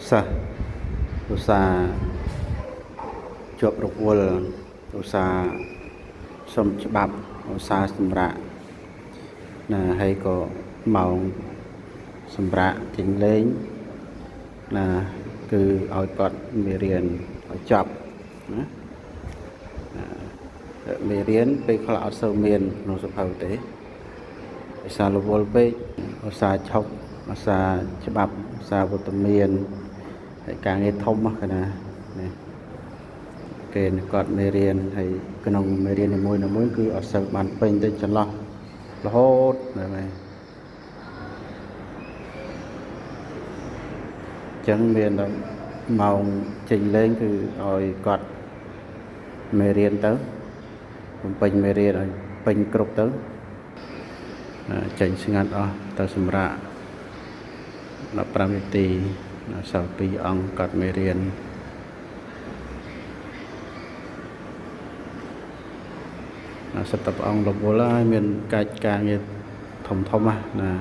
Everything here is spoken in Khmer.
សិស្សឧស្សាហ៍ជាប់រវល់ឧស្សាហ៍សុំច្បាប់ឧស្សាហ៍សម្រាប់ណាហើយក៏ម៉ោងសម្រាប់ចេញលេងណាគឺឲ្យគាត់មេរៀនឲ្យចប់ណាមេរៀនពេលខ្លះអត់សូវមានក្នុងសភៅទេឧស្សាហ៍រវល់ពេកឧស្សាហ៍ឈប់ឧស្សាហ៍ច្បាប់ឧស្សាហ៍វត្តមានហើយការងារធំណាស់កណានេះគេគាត់មេរៀនហើយក្នុងមេរៀននីមួយៗគឺអត់សូវបានពេញទៅចន្លោះរហូតហ្នឹងហើយចឹងមានដល់ម៉ោងចេញលេងគឺឲ្យគាត់មេរៀនទៅបំពេញមេរៀនឲ្យពេញគ្រប់ទៅចេញស្ងាត់អស់ទៅសម្រាប់15នាទីសល់2អង្គគាត់មេរៀនសិតតែព្រះអង្គរវល់ហើយមានកិច្ចការងារធំធំណា